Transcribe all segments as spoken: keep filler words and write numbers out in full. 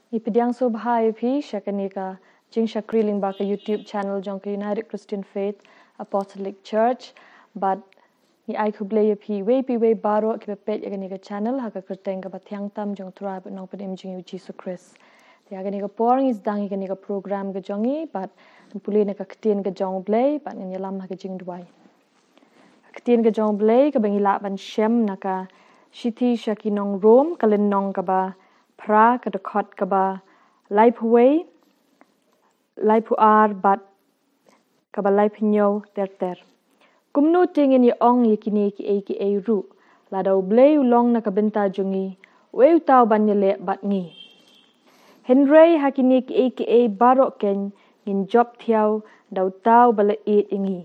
Ngi pdiang sngewbha ïa phi sha kane ka jingshakri lyngba ka YouTube channel jong ka United Christian Faith Apostolic Church. Bad ngi ai khublei ïa phi wei pa wei baroh kiba peit ïa kane ka channel ha ka kyrteng kaba thiang tam jong Trai bad Nongpynim jong ngi u Jisu Khrist. Te ha kane ka por ngi sdang ïa kane ka program ka jong ngi bad ngan pule na ka ktien ka jong U Blei bad ngan ïalam ha ka jingduwai. Ka ktien ka jong U Blei kaba ngi lah ban shem na ka shithi sha ki nong Rom, ka lynnong kaba phra, ka dkhot kaba laiphew wei, laiphew ar bad kaba laiphew hynñiew ter ter. Kumno te ngin ïa ong ïa kine kiei kiei ruh, lada U Blei u long na ka bynta jong ngi, uei uta uban ïaleh bad ngi? Hynrei ha kine kiei kiei baroh kein ngin jop thiaw da uta uba la ïeit ïa ngi.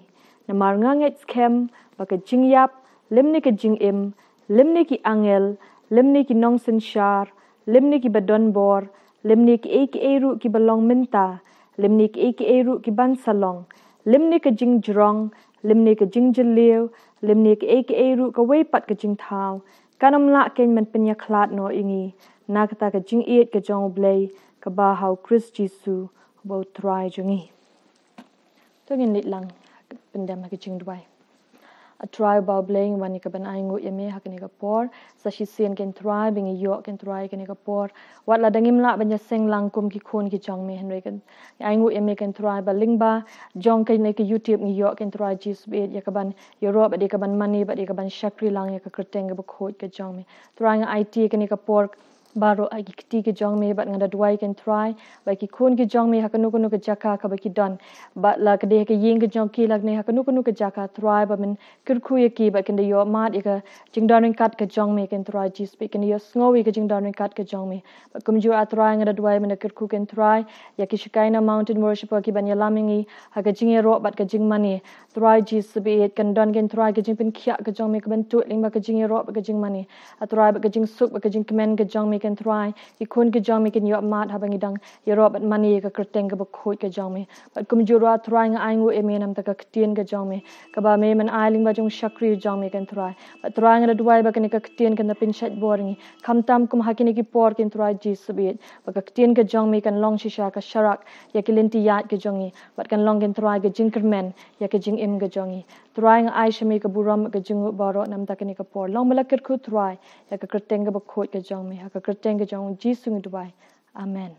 Namar nga ngeit skhem ba ka jingïap, lymne ka jingim, lymne ki angel, lymne ki nongsynshar, lymne kiba don bor, lymne kiei kiei ruh kiba long mynta, lymne kiei kiei ruh kiban sa long, lymne ka jingjrong, lymne ka jingjylliew, lymne kiei kiei ruh kawei pat ka jingthaw, kan ym lah kein ban pynïakhlad noh ïa ngi na kata ka jingïeit ka jong U Blei kaba ha U Khrist Jisu uba U Trai jong ngi. To ngin leit lang, pyndem ha ka jingduwai. A Trai uba U Blei, ngi wan ïa ka ban ainguh ïa me ha kane ka por. Sa shisien kein Trai ba ngi ïoh kein Trai kane ka por, wat lada ngim lah ban ïaseng lang kum ki khun ki jong me, hynrei kein ngi ainguh ïa me kein Trai ba lyngba jong kane ka YouTube ngi ïoh kein Trai Jisu bad ïa ka ban ïaroh bad ïa ka ban mane bad ïa ka ban shakri lang ïa ka kyrteng kaba khuid ka jong me. Trai nga aiti ïa kane ka por baroh ha ki kti ki jong me bad nga da duwai kein Trai ba ki khun ki jong me ha kano kano ka jaka kaba ki don, bad la ka dei ha ka ïing ka jong ki, la ka dei ha kano kano ka jaka Trai ba men kyrkhu ïa ki bad kin da ïoh mad ïa ka jingdon ryngkat ka jong me kein Trai Jisu bad kin da ïoh sngew ïa ka jingdon ryngkat ka jong me. Bad kumjuh A Trai nga da duwai men da kyrkhu kein Trai ïa ki Shekinah Mountain Worshipper kiban ïalam ïa ngi ha ka jingïaroh bad ka jingmane. Trai Jisu bad kan don kein Trai ka jingpynkhiah ka jong me kaban tuid lyngba ka jingïaroh bad ka jingmane. A Trai bad ka jingsuk bad ka jingkmen ka jong me kein Trai, ki khun ki jong me kin ïoh mad haba ngi dang ïaroh bad mane ïa ka kyrteng kaba khuid ka jong me. Bad kumjuh ruh A Trai nga ainguh ïa me namar ka ktien ka jong me kaba me men ai lyngba jong u shakri jong me kein Trai. Bad Trai nga da duwai ba kane ka ktien kan da pynshait bor ïa ngi, khamtam kum ha kine ki por kein Trai Jisu bad ba ka ktien ka jong me kan long shisha ka sharak ïa ki lynti ïaid ka jong ngi, bad kan long kein Trai ka jingkyrmen ïa ka jingim ka jong ngi. Trai nga ai sha me ka burom ka jingnguh baroh namar kane ka por. Long ba la kyrkhu Trai ïa ka kyrteng kaba khuid ka jong me. Ha ka kyrteng ka jong U Jisu ngi duwai. Amen.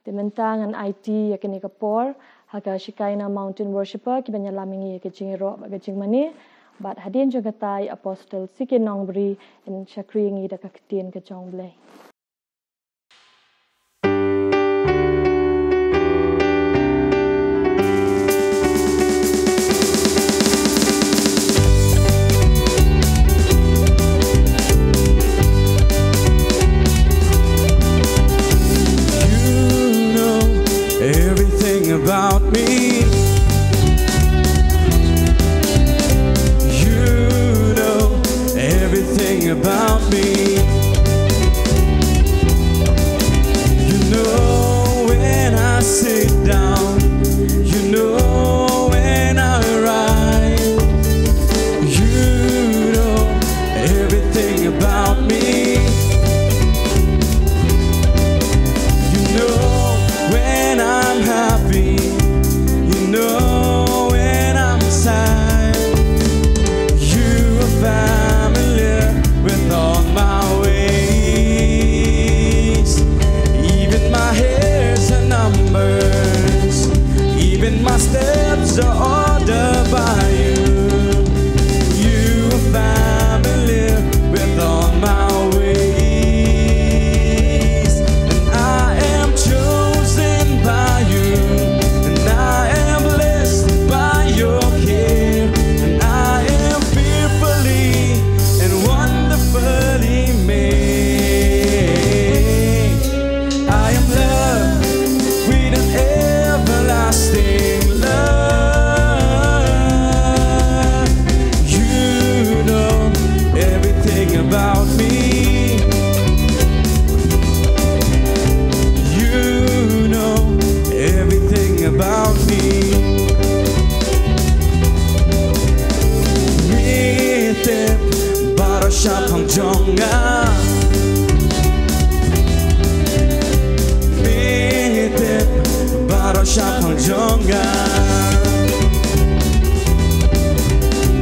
Te mynta ngan aiti ïa kane ka por ha ka Shekinah Mountain Worshipper kiban ïalam ïa ngi ïa ka jingïaroh bad ka jingmane. Bad hadien jong kata i Apostle C K Nongbri in shakri ïa ngi da ka ktien ka jong U Blei. You know everything about me. You know everything about me. You know when I sit down, you know when I rise. You know everything about me. You know when I'm happy, you know when I'm sad. You are familiar with all my ways. Even my hairs are numbers. Even my steps are ordered by you. You are familiar with all my ways. And I am chosen by you. And I am blessed by your care. And I am fearfully and wonderfully made. I am loved with an everlasting love. You know everything about me. You know everything about me. Me tip baroh shaphang jong nga. Shaphang jong nga.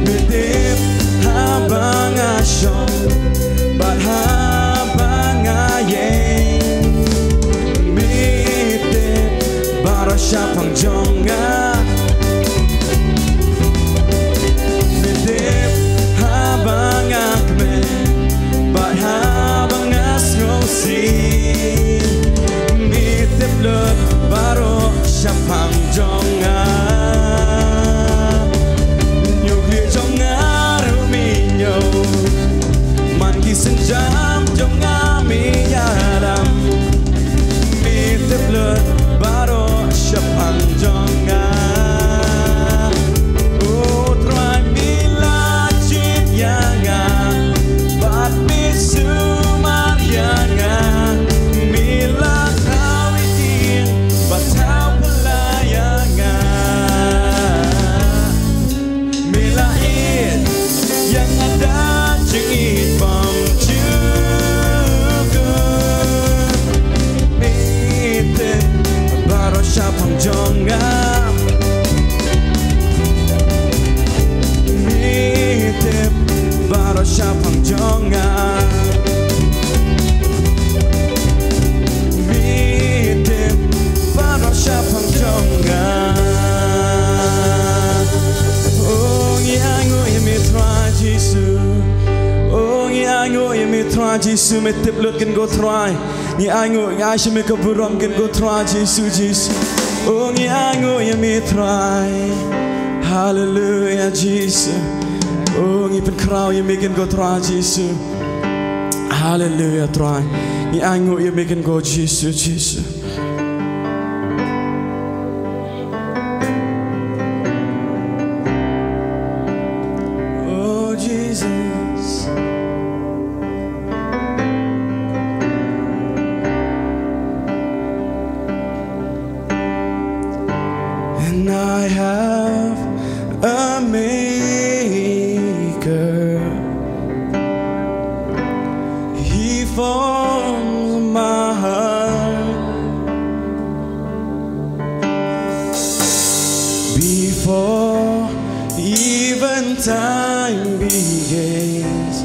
Me tip haba nga shong bad haba nga ïeng. Me tip baroh shaphang jong nga. Me tip haba nga kmen bad haba nga sngewsih. Me tip lut baroh shaphang jong nga. Hynñiew khlieh jong nga ruh me ñiew. Man ki sienjam jong nga me ïalam. Me tip lut baroh shaphang jong nga. O Trai, me la jied ïa nga bad me sumar ïa nga. Me la thaw ïa ki bad thaw pla ïa nga. Me la ïeit ïa nga da jingïeit bymjukut. Me tip baroh shaphang jong nga. Me tip baroh shaphang jong nga. Me tip baroh shaphang jong nga. O ngi ainguh ïa me Trai Jisu. O ngi ainguh ïa me Trai Jisu, me tip lut kein ko Trai. Ngi ainguh, ngi ai sha me ka burom kein ko Trai Jisu, Jisu. O ngi ainguh ïa me Trai. Haleluia Jisu. O ngi pynkhraw ïa me kein ko Trai Jisu. Haleluia Trai. Ngi ainguh ïa me kein ko Jisu, Jisu. Oh Jesus. And I have a maker. He formed my heart. Before even time begins,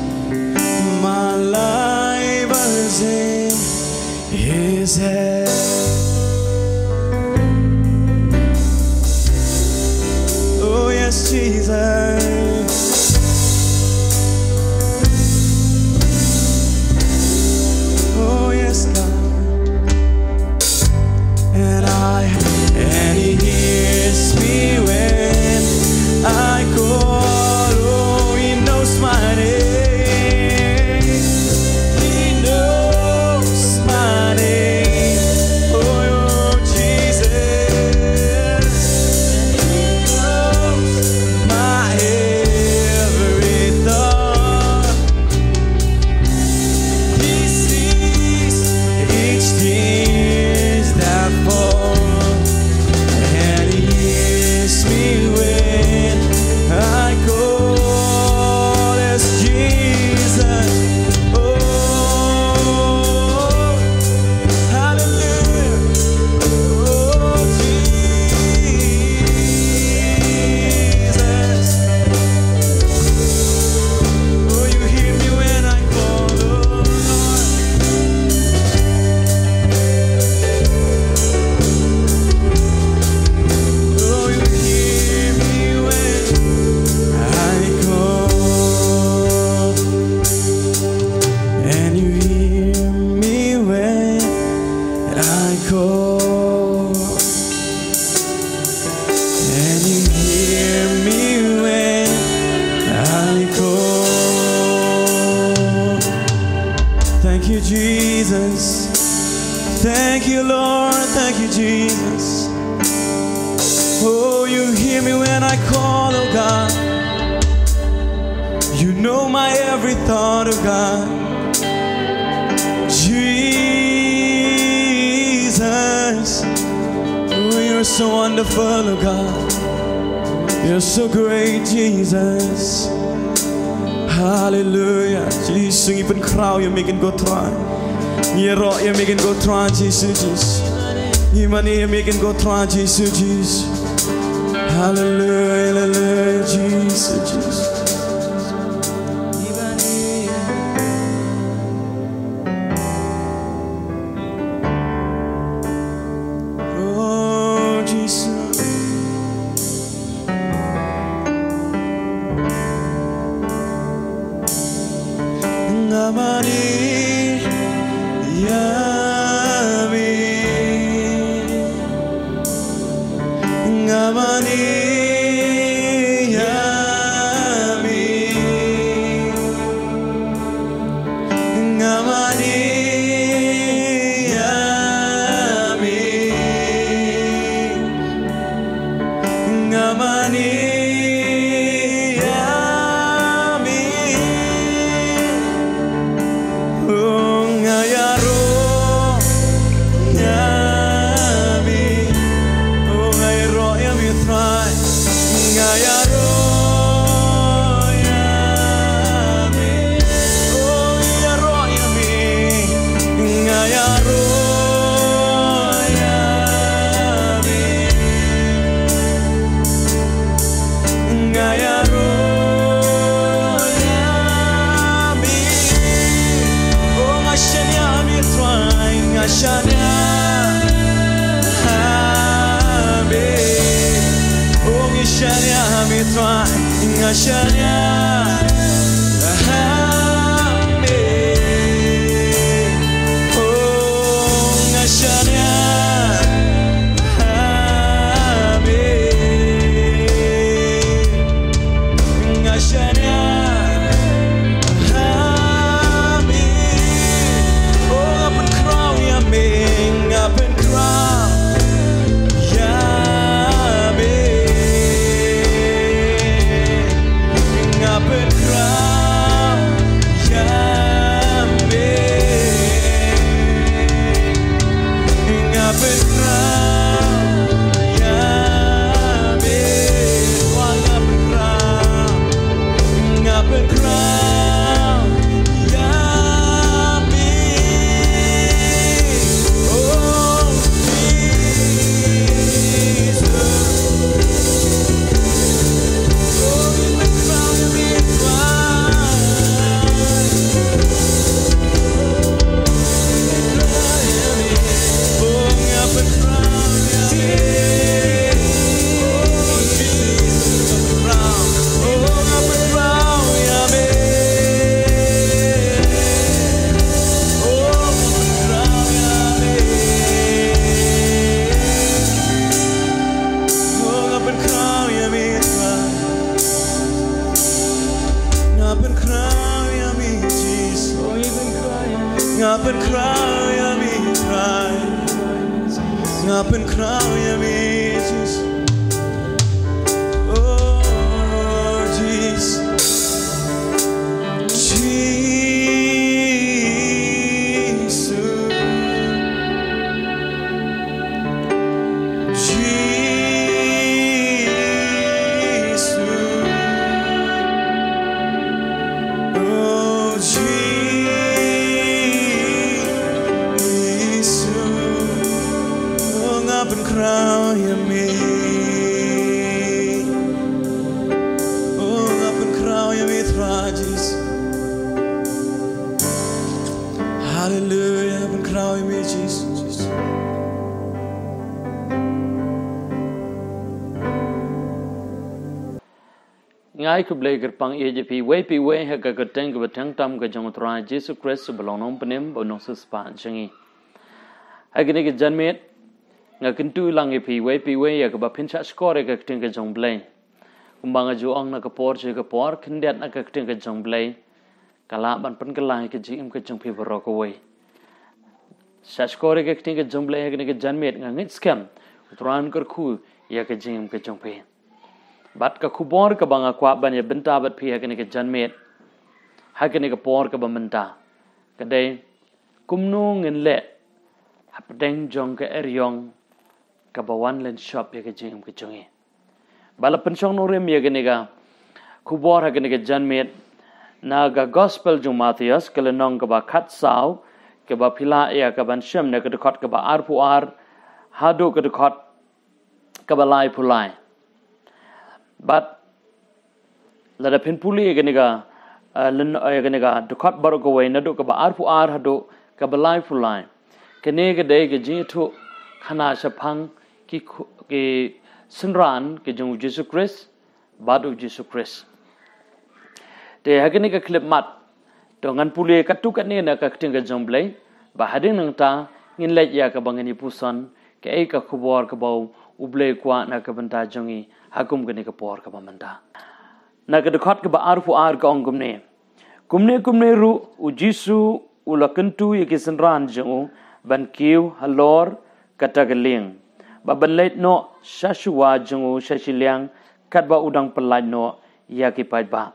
my life was in his hands. Oh yes, Jesus. Oh yes, God. And I, and he hears me when I call. Oh, he knows my name. He knows my name. Oh, Jesus. He knows my every thought. He sees each tear that falls, and he hears me when I call. Yes, Jesus. Oh, hallelujah. Oh, Jesus. Oh, you hear me when I call, oh Lord. Oh, you hear me when I call. And you hear me when I call. And you hear me when I call. Thank you, Jesus. Thank you, Lord. Thank you, Jesus. Oh, you hear me when I call, oh God. You know my every thought, oh God. Jesus, oh, you're so wonderful, oh God. You're so great, Jesus. Hallelujah. Jisu, ngi pynkhraw ïa me kein ko Trai. Ngi ïaroh ïa me kein ko Trai, Jisu, Jisu. Ngi mane ïa me ko Trai Jisu, Jisu. Haleluia, haleluia, Jisu, Jisu. Oh, Jisu. Nga mane ïa me. Nga mane ïa me. Nga mane ïa me. Nga mane ïa me. Oh, nga ïaroh ïa me. Oh, nga ïaroh ïa me, Trai. Nga ïaroh ïa me. Oh, ïaroh ïa me. Nga ïaroh ïa me. Nga ïaroh ïa me. Oh, nga shaniah ha me, Trai, nga shaniah ha me. Oh, nga shaniah ha me, Trai, nga shaniah ha me. Oh, nga shaniah ha me. Nga shaniah ha me. Oh, nga pynkhraw ïa me, nga pynkhraw ïa me. Nga pynkhraw ïa me. Nga pynkhraw ïa me. Wa nga pynkhraw. Nga pynkhraw ïa me. Oh, Jesus. Oh, nga pynkhraw ïa me, Trai. Nga pynkhraw ïa me, Trai. Nga pynkhraw ïa me, Trai. Nga pynkhraw ïa me, Jesus. Oh, Jesus. Jesus. Jisu. Oh, Jisu. Oh, nga pynkhraw ïa me. Oh, nga pynkhraw ïa me, Trai Jisu. Haleluia, nga pynkhraw ïa me, Jisu, Jisu. Nga ai khublei kyrpang ïa phi iwei pa iwei ha ka kyrteng kaba theng tam ka jong u Trai Jisu Khrist, uba long Nongpynim bad u Nongsiewspah jong ngi. Ha kane ka janmiet nga kyntu lang ïa phi iwei pa iwei ïa kaba phin shah shkor ïa ka ktien ka jong u Blei. Kumba nga ju ong na ka por sha ka por, khyndiat na ka ktien ka jong u Blei ka lah ban pynkylla ïa ka jingim ka jong phi baroh kawei. Shah shkor ïa ka ktien ka jong u Blei ha kane ka janmiet, nga ngeit skhem u Trai un kyrkhu ïa ka jingim ka jong phi. Bad ka khubor kaba nga kwah ban ïa bynta bad phi ha kane ka janmiet, ha kane ka por kaba mynta, ka dei kumno ngin leh hapdeng jong ka eriong kaba wan lynshop ïa ka jingim ka jong ngi. Ba la pynshong nongrim ïa kane ka khubor ha kane ka janmiet na ka Gospel jong u Mathaios, ka lynnong kaba khatsaw, kaba phi lah ïa ka ban shem na ka dkhot kaba arphew ar haduh ka dkhot kaba laiphew lai. Bad lada phin pule ïa kane ka, eh, lyn, eh, ïa kane ka dkhot baroh kawei naduh kaba arphew ar haduh kaba laiphew lai. Kane ka dei ka jingïathuh khana shaphang ki khu-, ki synran ki jong u Jisu Khrist bad u Jisu Khrist. Te ha kane ka khyllipmat to ngan pule katto katne na ka ktien ka jong u Blei, bad hadien nangta ngin leit ïa kaba ngin ïa puson kaei ka khubor kaba u Blei u kwah na ka bynta jong ngi ha kum kane ka por kaba mynta. Na ka dkhot kaba arphew ar ka ong kumne. Kumne kumne ruh u Jisu u la kyntu ïa ki synran jong u ban kiew halor kata ka lieng, bad ban leit noh sha shuwa jong u sha shiliang katba u dang pyllait noh ïa ki paidbah.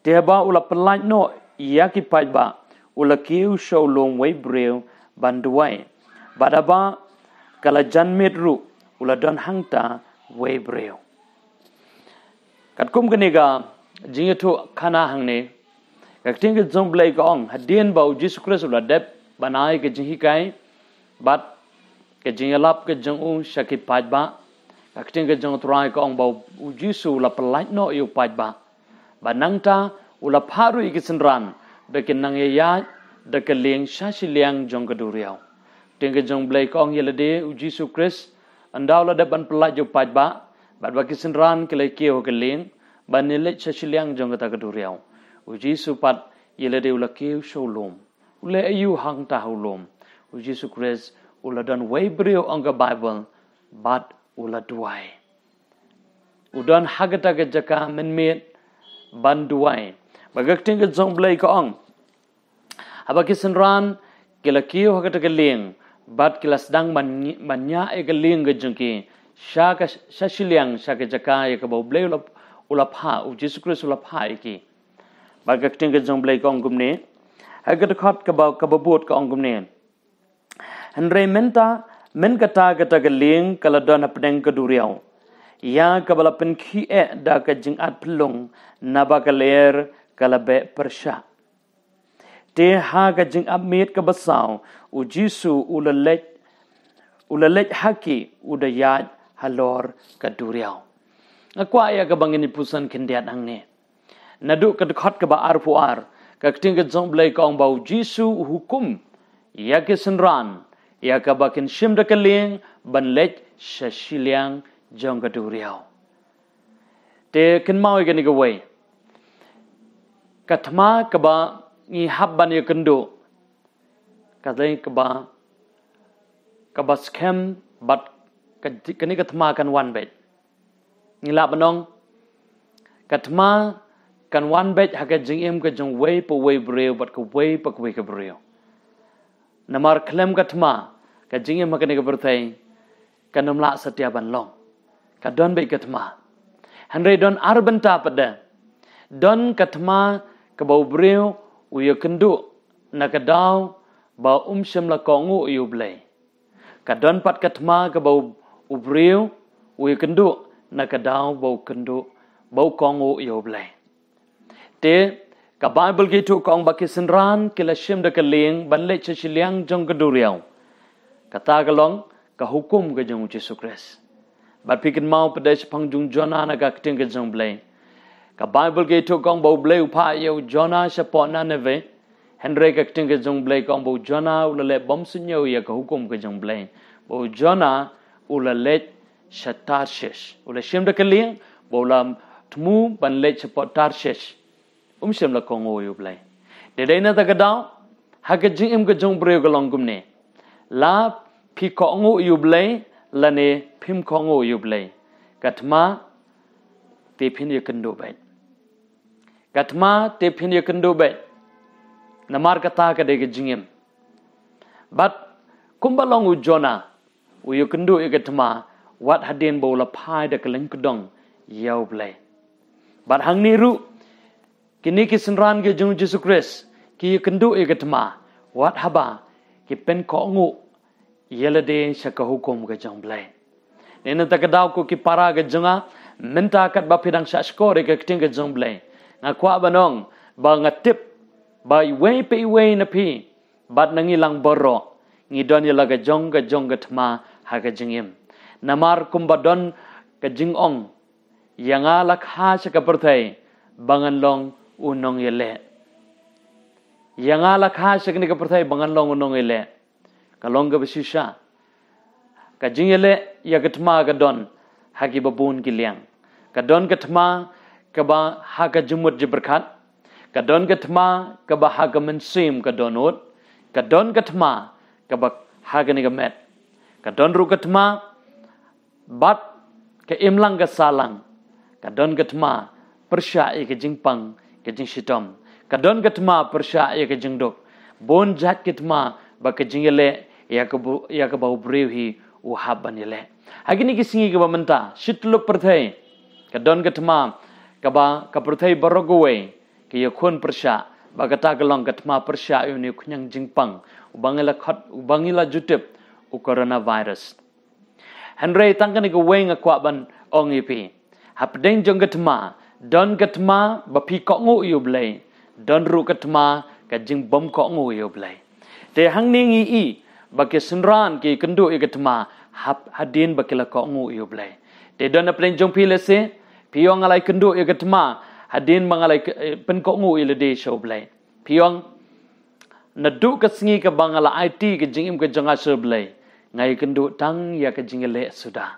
Te haba u la pyllait noh ïa ki paidbah, u la kiew sha u lum wei briew ban duwai. Bad haba ka la jan miet ruh, u la don hangta wei briew. Katkum kane ka jingïathuh khana hangne, ka ktien ka jong u Blei ka ong, hadien ba u Jisu Khrist u la dep ban ai ka jinghikai bad ka jingïalap ka jong u sha ki paidbah, ka ktien ka jong u Trai ka ong ba u Jisu u la pyllait noh ïa u paidbah. Bad nangta u la phah ruh ïa ki synran ba kin nang ïaid da ka lieng sha shiliang jong ka duriaw. Ktien ka jong u Blei ka ong, ïa lade u Jisu Khrist ynda u la dep ban pyllait ïa u paidbah, bad ba ki synran ki la kiew ha ka lieng ban ïaleit sha shiliang jong kata ka duriaw. U Jisu pat ïa lade u la kiew sha u lum. U leh aïu hangta ha u lum? U Jisu Khrist u la don wei briew, ong ka Baibl, bad u la duwai. U don ha kata ka jaka mynmiet ban duwai. Bad ka ktien ka jong u Blei ka ong, haba ki synran ki la kiew ha kata ka lieng bad ki la sdang ban, ban ñiah ïa ka lieng ka jong ki sha ka, sha shiliang, sha ka jaka ïa kaba u Blei u la, u la phah, u Jisu Khrist u la phah ïa ki. Bad ka ktien ka jong u Blei ka ong kumne, ha ka dkhot kaba, kaba bud ka ong kumne. Hynrei mynta, mynta kata, kata ka lieng ka la don hapdeng ka duriaw, ïa kaba la pynkhih eh da ka jingatphyllung, naba ka lyer ka la beh pyrshah. Te ha ka jingap miet kaba saw, u Jisu u la leit, u la leit ha ki, u da ïaid halor ka duriaw. Nga kwah ïa kaba ngin ïa puson khyndiat hangne. Naduh ka dkhot kaba arphew ar, ka ktien ka jong u Blei ka ong ba u Jisu u hukum ïa ki synran ïa kaba kin shim da ka lieng ban leit sha shiliang jong ka duriaw. Te kynmaw ïa kane kawei. Ka thma kaba ngi hap ban ïakynduh, ka dei kaba, kaba skhem bad ka, kane ka thma kan wan beit. Ngi lah ban ong, ka thma kan wan beit ha ka jingim ka jong uwei pa uwei u briew bad kawei pa kawei ka briew. Namar khlem ka thma, ka jingim ha kane ka pyrthei kan ym lah satia ban long. Ka don beit ka thma. Hynrei don ar bynta pat de. Don ka thma kaba u briew u ïakynduh na ka daw ba um shym la kohnguh ïa u Blei. Ka don pat ka thma kaba u, u briew u ïakynduh na ka daw ba u kynduh, ba u kohnguh ïa u Blei. Te ka Baibl ka ïathuh ka ong ba ki synran ki la shim da ka lieng ban leit sha shiliang jong ka duriaw. Kata ka long ka hukum ka jong u Jisu Khrist. Bad phi kynmaw pat de shaphang jong u Jona na ka ktien ka jong u Blei. Ka Baibl ka ïathuh ka ong ba u Blei u phah ïa u Jona shapoh Nineveh. Hynrei ka ktien ka jong u Blei ka ong ba u Jona u la leh bym suidñiew ïa ka hukum ka jong u Blei. Ba u Jona u la leit sha Tarshish. U la shim da ka lieng, ba u la thmu ban leit shapoh Tarshish. Um shym la kohnguh ïa u Blei. Te dei na kata ka daw, ha ka jingim ka jong u briew ka long kumne. La phi kohnguh ïa u Blei, lane phim kohnguh ïa u Blei. Ka thma, te phin ïakynduh beit. Ka thma, te phin ïakynduh beit. Namar kata ka dei ka jingim. Bad kumba long u Jona, u ïakynduh ïa ka thma, wat hadien ba u la phai da ka lyngkdong ïa u Blei. Bad hangne ruh, kine ki synran ki jong u Jisu Khrist, ki ïakynduh ïa ka thma, wat haba ki pynkohnguh ïa lade sha ka hukum ka jong u Blei. Te na kata ka daw ko ki para ka jong nga, mynta katba phi dang shah shkor ïa ka ktien ka jong u Blei, nga kwah ban ong, ba nga tip ba iwei pa iwei na phi bad na ngi lang baroh, ngi don ïa la ka jong ka jong ka thma ha ka jingim. Namar kumba don ka jingong, ïa nga la kha sha ka pyrthei ba ngan long u nongïaleh. Ïa nga la kha sha kane ka pyrthei ba ngan long u nongïaleh. Ka long kaba shisha. Ka jingïaleh ïa ka thma ka don ha kiba bun ki liang. Ka don ka thma kaba ha ka jingmut jingpyrkhat. Ka don ka thma kaba ha ka mynsiem ka dohnud. Ka don ka thma kaba ha kane ka met. Ka don ruh ka thma bad ka imlang ka sahlang. Ka don ka thma pyrshah ïa ka jingpang, ka jingshitom. Ka don ka thma pyrshah ïa ka jingduk. Bun jait ki thma ba ka jingïaleh ïa ka bu-, ïa kaba u briew hi u hap ban ïaleh. Ha kine ki sngi kiba mynta, shi tyllup pyrthei ka don ka thma kaba ka pyrthei baroh kawei ka ïakhun pyrshah, ba kata ka long ka thma pyrshah ïa une u khñiang jingpang uba ngi la khot, uba ngi la ju tip, u coronavirus. Hynrei tang kane kawei nga kwah ban ong ïa phi. Hapdeng jong ka thma, don ka thma ba phi kohnguh ïa u Blei, don ruh ka thma ka jingbym kohnguh ïa u Blei. Te hangne ngi i ba ki synran ki kynduh ïa ka thma hap-, hadien ba ki la kohnguh ïa u Blei. Te don hapdeng jong phi lehse, phi ong nga la ïakynduh ïa ka thma hadien ba nga la ïa-, eh, pynkohnguh ïa lade sha u Blei. Phi ong, naduh ka sngi kaba nga la aiti ka jingim ka jong nga sha u Blei, nga ïakynduh tang ïa ka jingïaleh suda.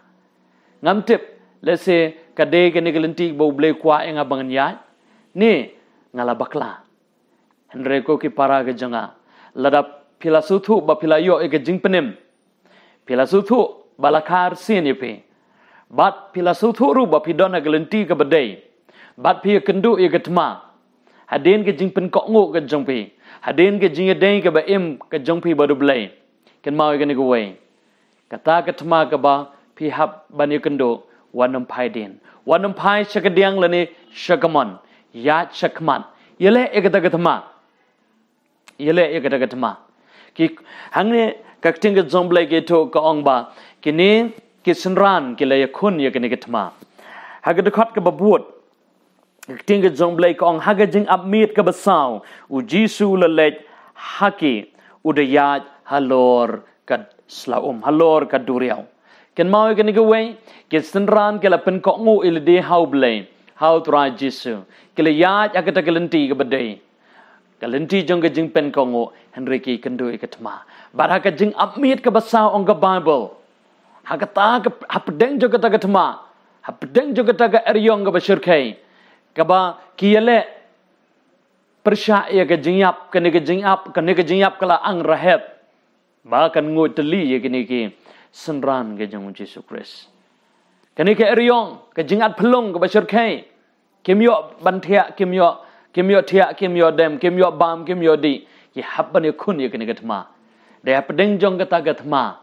Ngam tip lehse ka dei kane ka lynti ba u Blei u kwah ïa nga ba ngan ïaid, ne nga la bakla. Hynrei ko ki para ka jong nga, lada phi la sngewthuh ba phi la ïoh ïa ka jingpynim, phi la sngewthuh ba la kha arsien ïa phi, bad phi la sngewthuh ruh ba phi don ha ka lynti kaba dei, bad phi ïakynduh ïa ka thma hadien ka jingpynkohnguh ka jong phi, hadien ka jingïadei kaba im ka jong phi bad u Blei, kynmaw ïa kane kawei. Kata ka thma kaba phi hap ban ïakynduh, wat nym phai dien, wat nym phai sha kadiang lane sha kamon. Ïaid sha khmat, ïaleh ïa kata ka thma. Ïaleh ïa kata ka thma. Ki, hangne ka ktien ka jong u Blei ka ïathuh ka ong ba kine ki synran ki la ïakhun ïa kane ka thma. Ha ka dkhot kaba bud, ka ktien ka jong u Blei ka ong, ha ka jingap miet kaba saw u Jisu u la leit ha ki, u da ïaid halor ka sla um, halor ka duriaw. Kynmaw ïa kane kawei, ki synran ki la pynkohnguh ïa lade ha u Blei, ha u Trai Jisu. Ki la ïaid ha kata ka lynti kaba dei, ka lynti jong ka jingpynkohnguh, hynrei ki kynduh ïa ka thma. Bad ha ka jingap miet kaba saw, ong ka Baibl, ha kata ka, hapdeng jong kata ka thma, hapdeng jong kata ka eriong kaba shyrkhei, kaba ki ïaleh pyrshah ïa ka jingïap, kane ka jingïap, kane ka jingïap ka la ang Rahab ba kan nguid tylli ïa kine ki synran ka jong u Jisu Khrist. Kane ka eriong, ka jingat phyllung kaba shyrkhei, kim ïoh ban thiah, kim ïoh, kim ïoh thiah, kim ïoh dem, kim ïoh bam, kim ïoh dih, ki hap ban ïakhun ïa kane ka thma. Dei hapdeng jong kata ka thma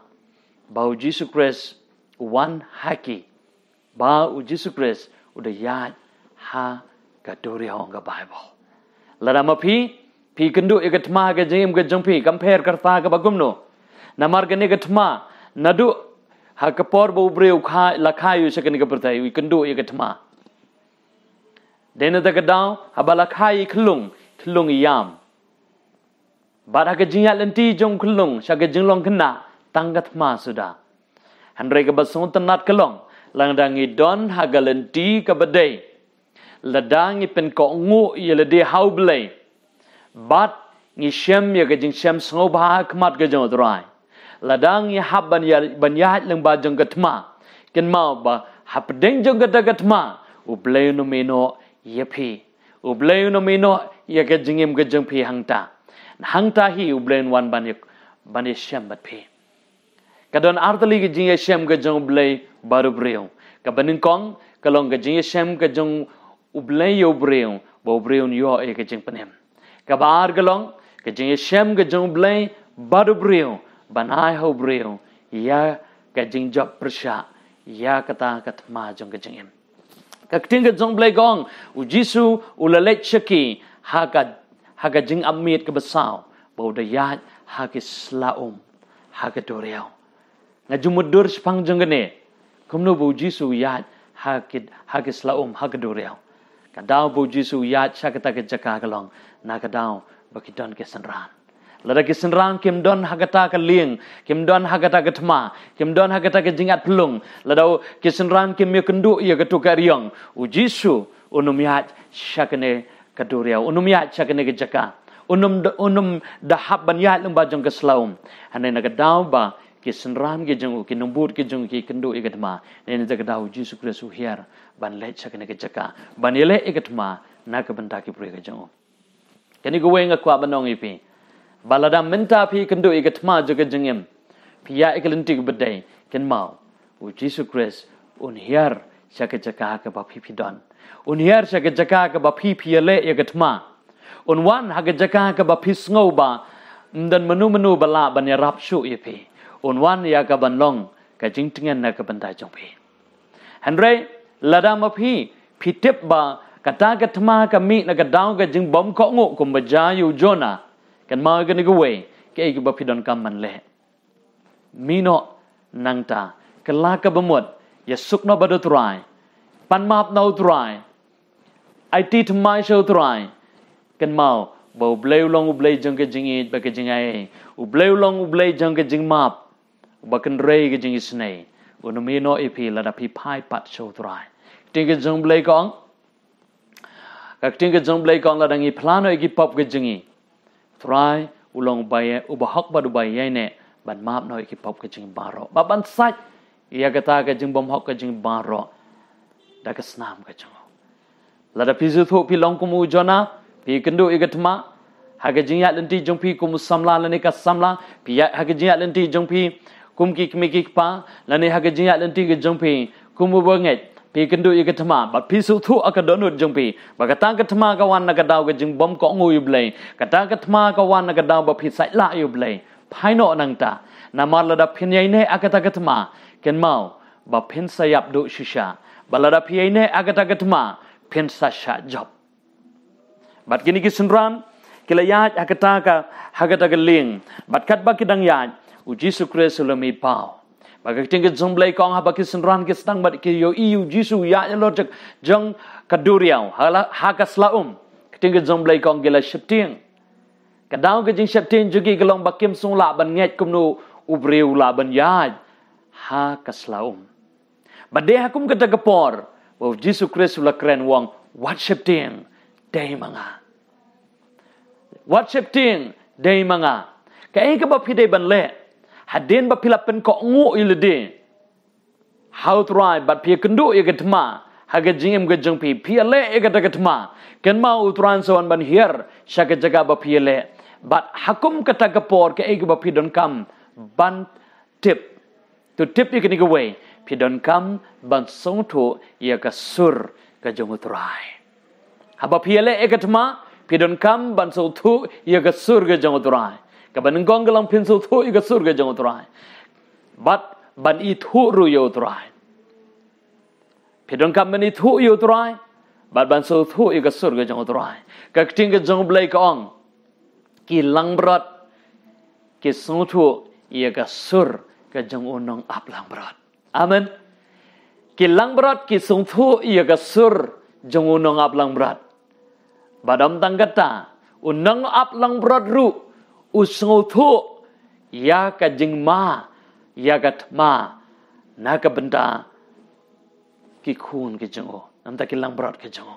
ba u Jisu Khrist u wan ha ki, ba u Jisu Khrist u da ïaid ha ka duriaw, ong ka Baibl. Lada ma phi, phi kynduh ïa ka thma ha ka jingim ka jong phi, kam pher ka rta kaba kumno. Namar kane ka thma, naduh ha ka por ba u briew u kha, la kha ïa u sha kane ka pyrthei, u kynduh ïa ka thma. Dei na kata ka daw, haba la kha ïa i khyllung, khyllung i ïam. Bad ha ka jingïaid lynti jong u khyllung sha ka jinglong khynnah, tang ka thma suda. Hynrei kaba sngewtynnat ka long, lada ngi don ha ka lynti kaba dei, lada ngi pynkohnguh ïa lade ha u Blei, bad ngi shem ïa ka jingshem sngewbha ha khmat ka jong u Trai, lada ngi hap ban ïa-, ban ïaid lyngba jong ka thma, kynmaw ba hapdeng jong kata ka thma, u Blei un ym ïehnoh ïa phi. U Blei un ym ïehnoh ïa ka jingim ka jong phi hangta. Hangta hi u Blei un wan ban ïa, ban ïashem bad phi. Ka don artylli ka jingïashem ka jong u Blei bad u briew. Kaba nyngkong ka long ka jingïashem ka jong u Blei ïa u briew, ba u briew un ïoh ïa ka jingpynim. Kaba ar ka long ka jingïashem ka jong u Blei bad u briew, ban ai ha u briew ïa ka jingjop pyrshah ïa kata ka thma jong ka jingim. Ka ktien ka jong u Blei ka ong, u Jisu u la leit sha ki ha ka, ha ka jingap miet kaba saw, ba u da ïaid ha ki sla um, ha ka duriaw. Nga ju mutdur shaphang jong kane, kumno ba u Jisu u ïaid ha ki, ha ki sla um, ha ka duriaw. Ka daw ba u Jisu u ïaid sha kata ka jaka ka long na ka daw ba ki don ki synran. Lada ki synran kim don ha kata ka lieng, kim don ha kata ka thma, kim don ha kata ka jingat pylung, lada u- ki synran kim ïakynduh ïa katu ka eriong, u Jisu un ym ïaid sha kane ka duriaw, un ym ïaid sha kane ka jaka, un ym d- un ym da hap ban ïaid lyngba jong ka sla um. Hynrei na ka daw ba ki synran ki jong u, ki nongbud ki jong u ki kynduh ïa ka thma, na kata ka daw u Jisu Khrist u hiar ban leit sha kane ka jaka, ban ïaleh ïa ka thma na ka bynta ki briew ki jong u. Kane kawei nga kwah ban ong ïa phi, ba lada mynta phi kynduh ïa ka thma jong ka jingim, phi ïaid ïa ka lynti kaba dei, kynmaw, u Jisu Khrist un hiar sha ka jaka kaba phi phi don, un hiar sha ka jaka kaba phi phi ïaleh ïa ka thma. Un wan ha ka jaka kaba phi sngew ba ym don mano mano ba lah ban ïarap shuh ïa phi. Un wan ïa ka ban long ka jingtngen na ka bynta jong phi. Hynrei lada ma phi, phi tip ba kata ka thma ka mih na ka daw ka jingbymkohnguh kumba jia ïa u Jonah, kynmaw ïa kane kawei, kaei kaba phi donkam ban leh? Mih noh nangta, kylla kaba mut, ïasuk noh bad u Trai, pan map na u Trai, aiti thymmai sha u Trai. Kynmaw ba U Blei u long U Blei jong ka jingïeit bad ka jingaiei. U Blei u long U Blei jong ka jingmap, uba kynrei ka jingisynei. Un ym ïehnoh ïa phi lada phi phai pat sha u Trai. Ka ktien ka jong U Blei ka ong, ka ktien ka jong U Blei ka ong, lada ngi phla noh ïa ki pop ka jong ngi, u Trai u long uba ïa- uba hok bad uba ïaineh ban map noh ïa ki pop ka jong ngi baroh, bad ban sait ïa kata ka jingbymhok ka jong ngi baroh da ka snam ka jong u. Lada phi sngewthuh phi long kum u Jonah, phi kynduh ïa ka thma ha ka jingïaid lynti jong phi kum u samla lane ka samla, phi ïaid ha ka jingïaid lynti jong phi kum ki kmie ki kpa, lane ha ka jingïaid lynti ka jong phi kum u bangeit, phi kynduh ïa ka thma, bad phi sngewthuh ha ka dohnud jong phi ba kata ka thma ka wan na ka daw ka jingbymkohnguh ïa U Blei, kata ka thma ka wan na ka daw ba phi sait lah ïa U Blei, phai noh nangta. Namar lada phin ïaineh ha kata ka thma, kynmaw ba phin sa ïap duh shisha, bad lada phi ïaineh ha kata ka thma, phin sa shah jop. Bad kine ki synran ki la ïaid ha kata ka, ha kata ka lieng. Bad katba ki dang ïaid, u Jisu Khrist u la mih paw. Bad ka ktien ka jong U Blei ka ong, haba ki synran ki sdang bad ki ïohi u Jisu u ïaid halor jong, jong ka duriaw, ha la- ha ka sla um, ka ktien ka jong U Blei ka ong ki la sheptieng. Ka daw ka jingsheptieng jong ki ka long ba kim sngewlah ban ngeit kumno u briew u lah ban ïaid ha ka sla um. Bad dei ha kum kata ka por ba u Jisu Khrist u la kren, u ong, wat sheptieng, dei ma nga. Wat sheptieng, dei ma nga. Kaei kaba phi dei ban leh hadien ba phi la pynkohnguh ïa lade ha u Trai bad phi ïakynduh ïa ka thma ha ka jingim ka jong phi, phi ïaleh ïa kata ka thma, kynmaw u Trai un sa wan ban hiar sha ka jaka ba phi ïaleh. Bad ha kum kata ka por, kaei kaba phi donkam ban tip? To tip ïa kane kawei, phi donkam ban sngewthuh ïa ka sur ka jong u Trai. Haba phi ïaleh ïa ka thma, phi donkam ban sngewthuh ïa ka sur ka jong u Trai. Kaba nyngkong ka long phin sngewthuh ïa ka sur ka jong u Trai, bad ban ithuh ruh ïa u Trai. Phi donkam ban ithuh ïa u Trai bad ban sngewthuh ïa ka sur ka jong u Trai. Ka ktien ka jong U Blei ka ong, ki langbrot ki sngewthuh ïa ka sur ka jong u nongap langbrot. Amen. Ki langbrot ki sngewthuh ïa ka sur jong u nongap langbrot. Bad ym tang kata, u nongap langbrot ruh u sngewthuh ïa ka jingma, ïa ka thma na ka bynta ki khun ki jong u, na ka bynta ki langbrot ki jong u.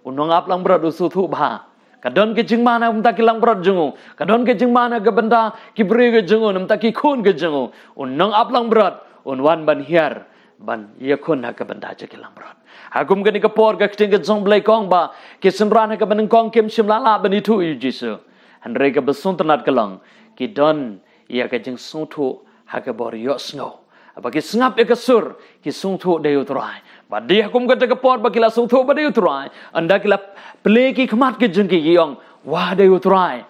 U nongap langbrot u sngewthuh bha ka don ka jingma na ka bynta ki langbrot jong u, ka don ka jingma na ka bynta ki briew ki jong u, na ka bynta ki khun ki jong u. U nongap langbrot un wan ban hiar, ban ïakhun na ka bynta jong ki langbrot. Ha kum kane ka por, ka ktien ka jong U Blei ka ong ba ki synran ha kaba nyngkong kim shym la lah ban ithuh ïa u Jisu. Hynrei kaba sngewtynnat ka long, ki don ïa ka jingsngewthuh ha ka bor ïohsngew. Haba ki sngap ïa ka sur, ki sngewthuh dei u Trai. Bad dei ha kum kata ka por ba ki la sngewthuh ba dei u Trai, ynda ki la plie ki khmat ki jong ki, ki ong, wah, dei u Trai.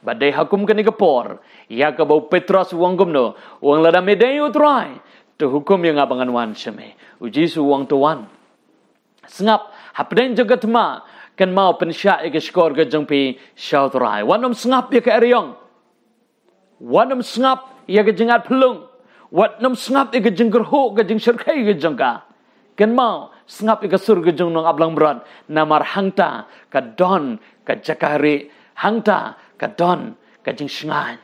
Bad dei ha kum kane ka por, ïa kaba u Petros u ong kumno? U ong, lada me dei u Trai, to hukum ïa nga ba ngan wan sha me. U Jisu u ong, to wan. Sngap, hapdeng jong ka thma, kynmaw, pynshah ïa ka shkor ka jong phi sha u Trai. Wat nym sngap ïa ka eriong. Wat nym sngap ïa ka jingat phyllung. Wat nym sngap ïa ka jingkyrhuh, ka jingshyrkhei ka jong ka. Kynmaw, sngap ïa ka sur ka jong u nongap langbrot. Namar hangta ka don ka jaka rieh, hangta ka don ka jingshngaiñ.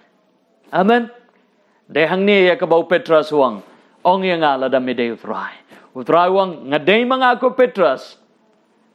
Amen. Dei hangne ïa kaba u Petros u ong, ong ïa nga lada me dei u Trai. U Trai u ong, nga dei ma nga ko Petros.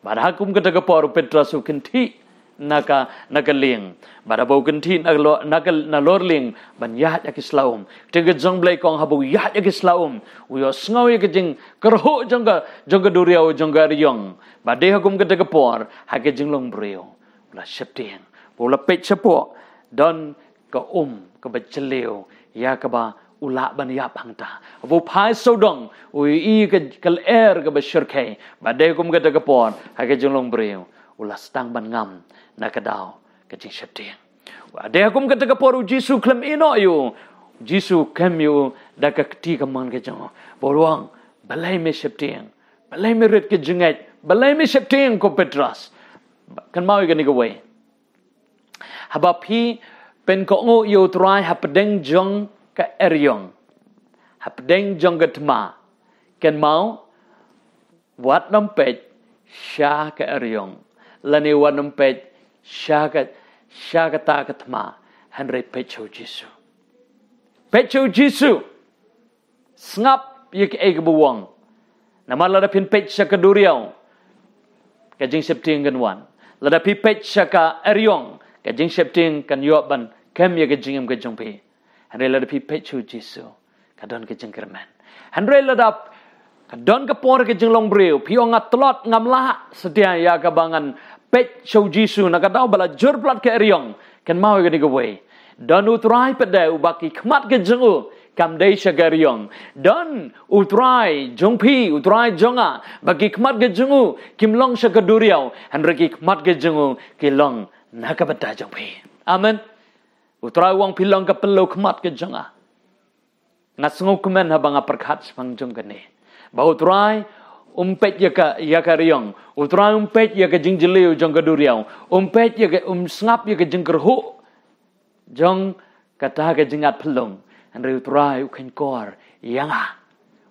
Bad ha kum kata ka por u Petros u kynthih na ka, na ka lieng. Bad haba u kynthih na, lo- na ka, na lor lieng ban ïaid ïa ki sla um. Te ka jong Blei ka ong haba u ïaid ïa ki sla um, u ïohsngew ïa ka jingkyrhuh jong ka, jong ka duriaw jong ka eriong. Bad dei ha kum kata ka por ha ka jinglong briew u la sheptieng. Ba u la peit shapoh, don ka um kaba jylliew ïa kaba u lah ban ïap hangta. Haba u phai sawdong, u ïohi ka, ka lyer kaba shyrkhei. Bad dei kum kata ka por ha ka jinglong briew u la sdang ban ngam na ka daw ka jingsheptieng. Bad dei kum kata ka por u Jisu khlem ïehnoh ïa u. U Jisu kem ïa u da ka kti kamon ka jong u, bad u ong, balei me sheptieng? Balei me rit ka jingngeit? Balei me sheptieng ko Petros? Kynmaw ïa kane kawei. Haba phi pynkohnguh ïa u Trai hapdeng jong ka eriong, hapdeng jong ka thma, kynmaw, wat nym peit sha ka eriong, lane wat nym peit sha ka, sha kata ka thma, hynrei peit sha u Jisu. Peit sha u Jisu. Sngap ïa kaei kaba u ong. Namar lada phin peit sha ka duriaw, ka jingsheptieng kan wan. Lada phi peit sha ka eriong, ka jingsheptieng kan ïoh ban kem ïa ka jingim ka jong phi. Hynrei lada phi peit sha u Jisu, ka don ka jingkyrmen. Hynrei lada ka don ka por ka jinglong briew, phi ong nga tlot, ngam lah satia ïa kaba ngan peit sha u Jisu na ka daw ba la jur palat ka eriong. Kynmaw ïa kane kawei. Don u Trai pat de uba ki khmat ka jong u kam dei sha ka eriong. Don u Trai jong phi, u Trai jong nga, ba ki khmat ka jong u kim long sha ka duriaw, hynrei ki khmat ka jong u ki long na ka bynta jong phi. Amen. U Trai u ong phi long ka pynlong khmat ka jong nga. Nga sngewkmen haba nga pyrkhat shaphang jong kane. Ba u Trai um peit ïa ka, ïa ka eriong. U Trai um peit ïa ka jingjylliew jong ka duriaw. Um peit ïa ka, um sngap ïa ka jingkyrhuh jong kata ka jingïap phyllung. Hynrei u Trai u kheiñkor ïa nga.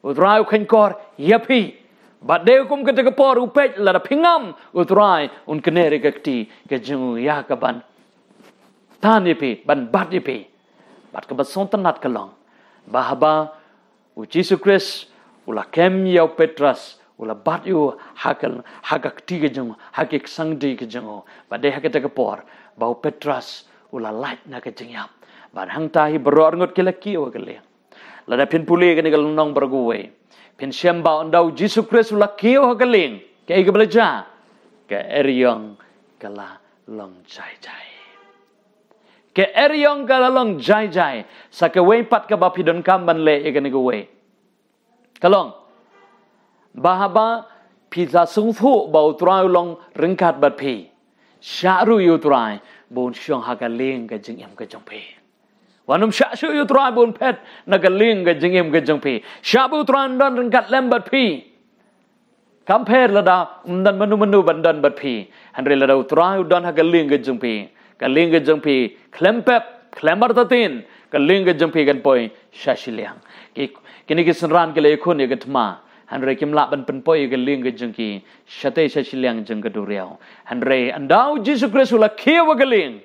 U Trai u kheiñkor ïa phi. Bad dei kum kata ka por u peit lada phi ngam, u Trai un kner ïa ka kti ka jong u ïa kaban tan ïa phi, ban bat ïa phi. Bad kaba sngewtynnat ka long ba haba u Jisu Khrist u la kem ïa u Petros, u la bat ïa u ha ka, ha ka kti ka jong u, ha ki ksangkti ka jong u. Bad dei ha kata ka por ba u Petros u la lait na ka jingïap. Bad hangta hi baroh arngut ki la kiew ha ka lieng. Lada phin pule kane ka lynnong baroh kawei, phin shem ba ynda u Jisu Khrist u la kiew ha ka lieng, kaei kaba la jia? Ka eriong ka la long jai jai. Ka eriong ka la long jai jai. Sa kawei pat kaba phi donkam ban leh ïa kane kawei, ka long ba haba phi la sngewthuh ba u Trai u long ryngkat bad phi, shah ruh ïa u Trai ba un shong ha ka lieng ka jingim ka jong phi. Wat nym shah shuh ïa u Trai ba un phet na ka lieng ka jingim ka jong phi. Shah ba u Trai un don ryngkat lem bad phi. Kam pher lada ym don mano mano ban don bad phi. Hynrei lada u Trai u don ha ka lieng ka jong phi, ka lieng ka jong phi khlem pep, khlem artatien, ka lieng ka jong phi kan poi sha shiliang. Ki, kine ki synran ki la ïakhun ïa ka thma, hynrei kim lah ban pynpoi ïa ka lieng ka jong ki shatei sha shiliang jong ka duriaw. Hynrei ynda u Jisu Khrist u la kiew ha ka lieng,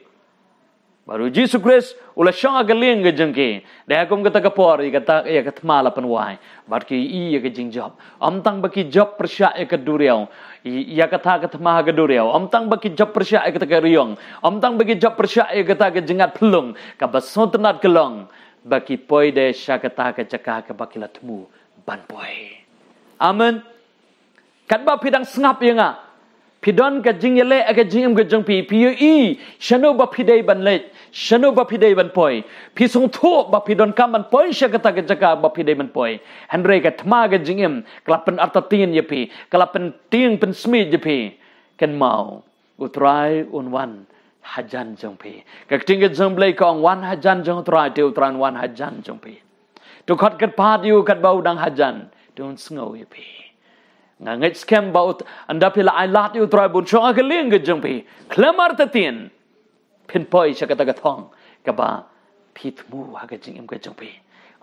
bad u Jisu Khrist u la shong ha ka lieng ka jong ki, dei ha kum kata ka por ïa kata, ïa ka thma la pynwai. Bad ki ïohi ïa ka jingjop. Ym tang ba ki jop pyrshah ïa ka duriaw, ïa, ïa kata ka thma ha ka duriaw. Ym tang ba ki jop pyrshah ïa kata ka eriong. Ym tang ba ki jop pyrshah ïa kata ka jingïap phyllung. Kaba sngewtynnat ka long ba ki poi de sha kata ka jaka kaba ki la thmu ban poi. Amen. Katba phi dang sngap ïa nga, phi don ka jingïaleh ha ka jingim ka jong phi, phi ïohi shano ba phi dei ban leit, shano ba phi dei ban poi. Phi sngewthuh ba phi donkam ban poi sha kata ka jaka ba phi dei ban poi. Hynrei ka thma ka jingim ka la pynartatien ïa phi, ka la pyntieng pynsmiej ïa phi. Kynmaw, u Trai un wan hajan jong phi. Ka ktien ka jong Blei ka ong wan hajan jong u Trai, te u Trai un wan hajan jong phi. To khot kyrpad ïa u katba u dang hajan, te un sngew ïa phi. Nga ngeit skhem ba u t-, ynda phi la ailad ïa u Trai ba un shong ha ka lieng ka jong phi, khlem artatien phin poi sha kata ka thong kaba phi thmu ha ka jingim ka jong phi.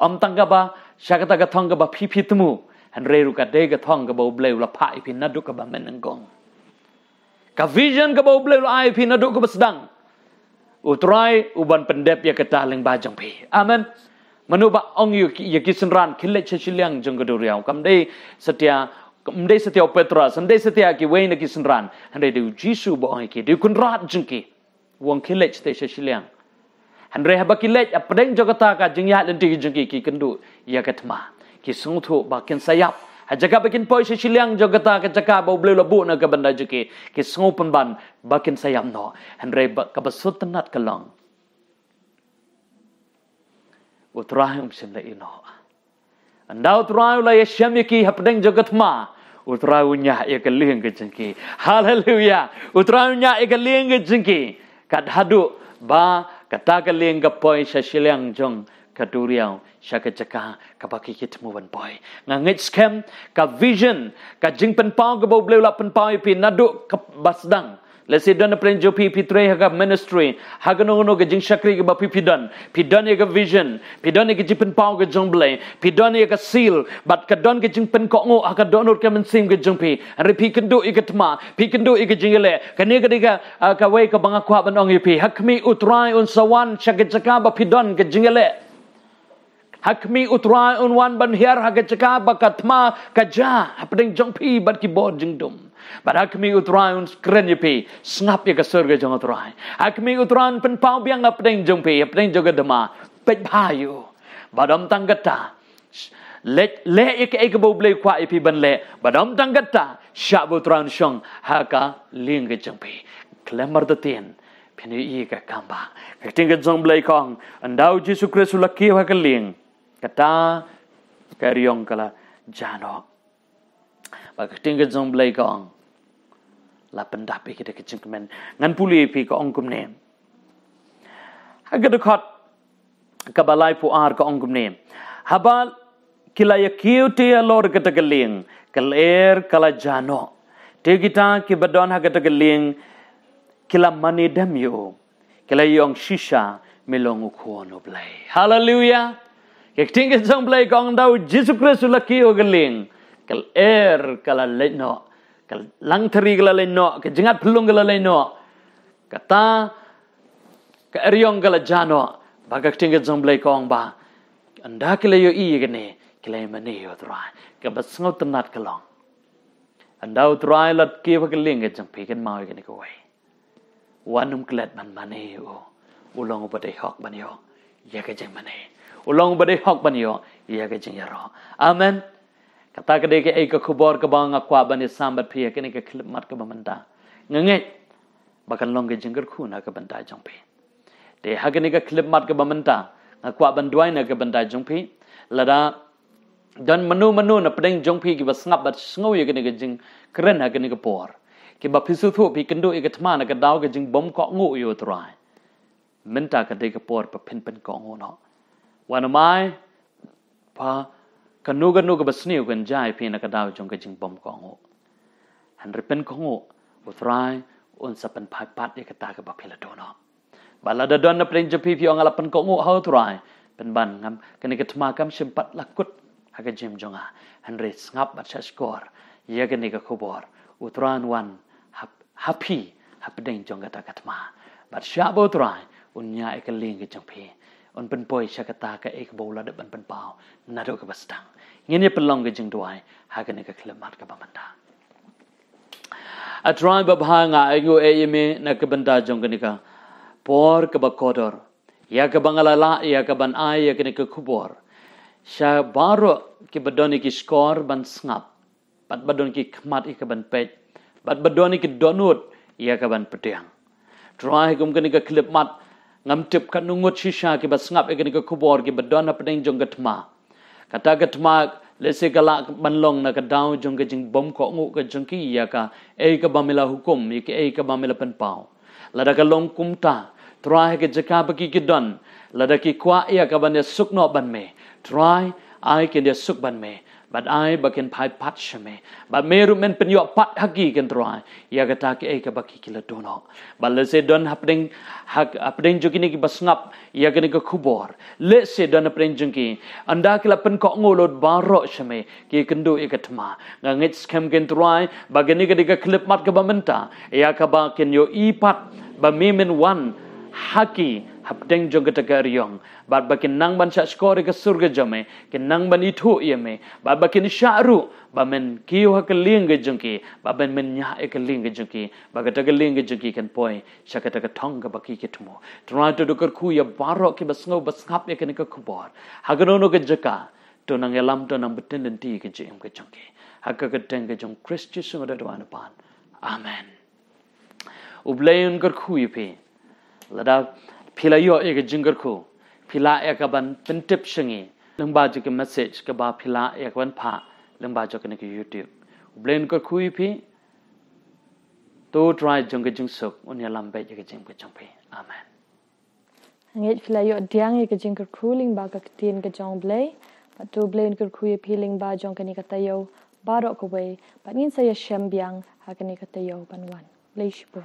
Ym tang kaba sha kata ka thong kaba phi phi thmu, hynrei ruh ka dei ka thong kaba u Blei u la phah ïa phi naduh kaba mynnyngkong. Ka vision kaba u Blei u la ai ïa phi naduh kaba sdang. U Trai u ban pyndep ïa kata lyngba jong phi. Amen. Mano ba ong ïa ki, ïa ki synran, khie leit sha shiliang jong ka duriaw. Kam dei satia, kam dei satia u Petros, kam dei satia kiwei na ki synran. Hynrei dei u Jisu ba ong ïa ki, dei u Kynrad jong ki. U ong khie leit shatei sha shiliang. Hynrei haba ki leit, hapdeng jong kata ka jingïaid lynti jong ki, ki kynduh ïa ka thma. Ki sngewthuh ba kin sa ïap. Ha jaka ba kin poi sha shiliang jong kata ka jaka ba U Blei u la buh na ka bynta jong ki, ki sngew pynban ba kin sa ïap noh. Hynrei ba, kaba sngewtynnat ka long, U Trai um shym la ïehnoh. Ynda U Trai u la ïashem ïa ki hapdeng jong ka thma, U Trai u ñiah ïa ka lieng ka jong ki. Haleluia. U Trai u ñiah ïa ka lieng ka jong ki. Kat haduh ba kata ka lieng ka poi sha shiliang jong ka duriaw, sha ka jaka kaba ki, ki thmu ban poi. Nga ngeit skhem ka vision, ka jingpynpaw kaba U Blei u la pynpaw ïa phi naduh kaba sdang. Lehse don hapdeng jong phi, phi trei ha ka ministry, ha kano kano ka jingshakri kaba phi, phi don. Phi don ïa ka vision, phi don ïa ka jingpynpaw ka jong U Blei, phi don ïa ka seal, bad ka don ka jingpynkohnguh ha ka dohnud ka mynsiem ka jong phi. Hynrei phi kynduh ïa ka thma, phi kynduh ïa ka jingïaleh. Kane ka dei ka, ah, kawei kaba nga kwah ban ong ïa phi. Ha khmih, U Trai un sa wan sha ka jaka ba phi don ka jingïaleh. Ha khmih, U Trai un wan ban hiar ha ka jaka ba ka thma ka jia hapdeng jong phi bad ki bor jingdum. Bad ha khmih, U Trai un kren ïa phi, sngap ïa ka sur ka jong U Trai. Ha khmih, U Trai un pynpaw biang na pdeng jong phi, hapdeng jong ka thma. Peit bha ïa u. Bad ym tang kata, leh, leh ïa kaei kaba U Blei u kwah ïa phi ban leh. Bad ym tang kata, shah ba U Trai un shong ha ka lieng ka jong phi. Khlem artatien, phin ïohi ïa ka kambah. Ka ktien ka jong U Blei ka ong, ynda U Jisu Khrist u la kiew ha ka lieng, kata ka eriong ka la jia noh. Bad ka ktien ka jong U Blei ka ong, la pyndap ïa ki da ka jingkmen. Ngan pule ïa phi, ka ong kumne. Ha ka dkhot kaba laiphew ar ka ong kumne. Haba ki la ïa kiew te halor kata ka lieng, ka lyer ka la jia noh. Te kita kiba don ha kata ka lieng ki la mane dem ïa u, ki la ïa ong, shisha me long u Khun U Blei. Haleluia. Ka ktien ka jong U Blei ka ong, ynda U Jisu Khrist u la kiew ha ka lieng, ka lyer ka la leit noh, ka langthari ka la leit noh, ka jingïaphyllung ka la leit noh. Kata ka eriong ka la jia noh. Bad ka ktien ka jong U Blei ka ong ba ynda ki la ïohi ïa kane, ki la ïa mane ïa U Trai. Kaba sngewtynnat ka long, ynda U Trai u la kiew ha ka lieng ka jong phi, kynmaw ïa kane kawei. Wan, um klet ban mane ïa u. U long uba dei hok ban ïoh ïa ka jingmane. U long uba dei hok ban ïoh ïa ka jingïaroh. Amen. Kata ka dei kaei ka khubor kaba nga kwah ban ïasam bad phi ha kane ka khyllipmat kaba mynta. Nga ngeit ba kan long ka jingkyrkhu na ka bynta jong phi. Te ha kane ka khyllipmat kaba mynta, nga kwah ban duwai na ka bynta jong phi. Lada don mano mano na pdeng jong phi kiba sngap bad sngew ïa kane ka jingkren ha kane ka por, kiba phi sngewthuh phi kynduh ïa ka thma na ka daw ka jingbymkohnguh ïa U Trai, mynta ka dei ka por ba phin pynkohnguh noh. Wan, um ai ba kano kano kaba sniew kan jia ïa phi na ka daw jong ka jingbymkohnguh. Hynrei pynkohnguh, U Trai un sa pynphai pat ïa kata kaba phi la duh noh. Bad lada don na pdeng jong phi phi ong, nga la pynkohnguh ha U Trai, pynban, ngam, kane ka thma kam shym pat la kut ha ka jingim jong nga. Hynrei sngap bad shahshkor ïa kane ka khubor. U Trai un wan ha, ha phi hapdeng jong kata ka thma. Bad shah ba U Trai un ñiah ïa ka lieng ka jong phi, un pynpoi sha kata kaei kaba u la dep ban pynpaw naduh kaba sdang. Ngin ïa pynlong ka jingduwai ha kane ka khyllipmat kaba mynta. A Trai babha, nga ainguh ïa me na ka bynta jong kane ka por kaba kordor, ïa kaba nga la lah ïa ka ban ai ïa kane ka khubor sha baroh kiba don ïa ki shkor ban sngap, bad ba don ki khmat ïa ka ban peit, bad ba don ïa ki dohnud ïa ka ban pdiang. Trai, kum kane ka khyllipmat, ngam tip katno ngut shisha kiba sngap ïa kane ka khubor kiba don hapdeng jong ka thma. Kata ka thma lehse ka lah ban long na ka daw jong ka jingbymkohnguh ka jong ki ïa kaei kaba me la hukum, ïa kaei kaba me la pynpaw. Lada ka long kumta, Trai, ha ka jaka ba ki, ki don, lada ki kwah ïa ka ban ïasuk noh bad me, Trai, ai kin ïasuk bad me, bad ai ba kin phai pat sha me. Bad me ruh men pynïoh pat ha ki, ko Trai, ïa kata kaei kaba ki, ki la duh noh. Bad lehse don hapdeng, ha, hapdeng jong kine kiba sngap ïa kane ka khubor, lehse don hapdeng jong ki, ynda ki la pynkohnguh lut baroh sha me, ki kynduh ïa ka thma. Nga ngeit skhem, ko Trai, ba kane ka dei ka khyllipmat kaba mynta ïa kaba kin ïohi pat ba me men wan ha ki hapdeng jong kata ka ariong, bad ba kin nang ban shah shkor ïa ka sur ka jong me, kin nang ban ithuh ïa me, bad ba kin shah ruh ba men kiew ha ka lieng ka jong ki, ba men men ñiah ïa ka lieng ka jong ki, ba kata ka lieng ka jong ki kan poi sha kata ka thong kaba ki ki thmu. Trai, to da kyrkhu ïa baroh kiba sngew ba sngap ïa kane ka khubor ha kano kano ka jaka. To nang ïalam, to nang btin lynti ïa ka jingim ka jong ki. Ha ka kyrteng ka jong Khrist Jisu nga da duwai na pan. Amen. U Blei un kyrkhu ïa phi. Lada phi la ïoh ïa ka jingkyrkhu, phi lah ïa ka ban pyntip sha ngi lyngba jong ka message kaba phi lah ïa ka ban phah lyngba jong kane ka YouTube. U Blei un kyrkhu ïa phi. To Trai jong ka jingsuk un ïalam beit ïa ka jingim ka jong phi. Amen. Ngeit phi la ïoh pdiang ïa ka jingkyrkhu lyngba ka ktien ka jong U Blei. Bad to U Blei un kyrkhu ïa phi lyngba jong kane ka taïew baroh kawei, bad ngin sa ïashem biang ha kane ka taïew ban wan. Blei shibun.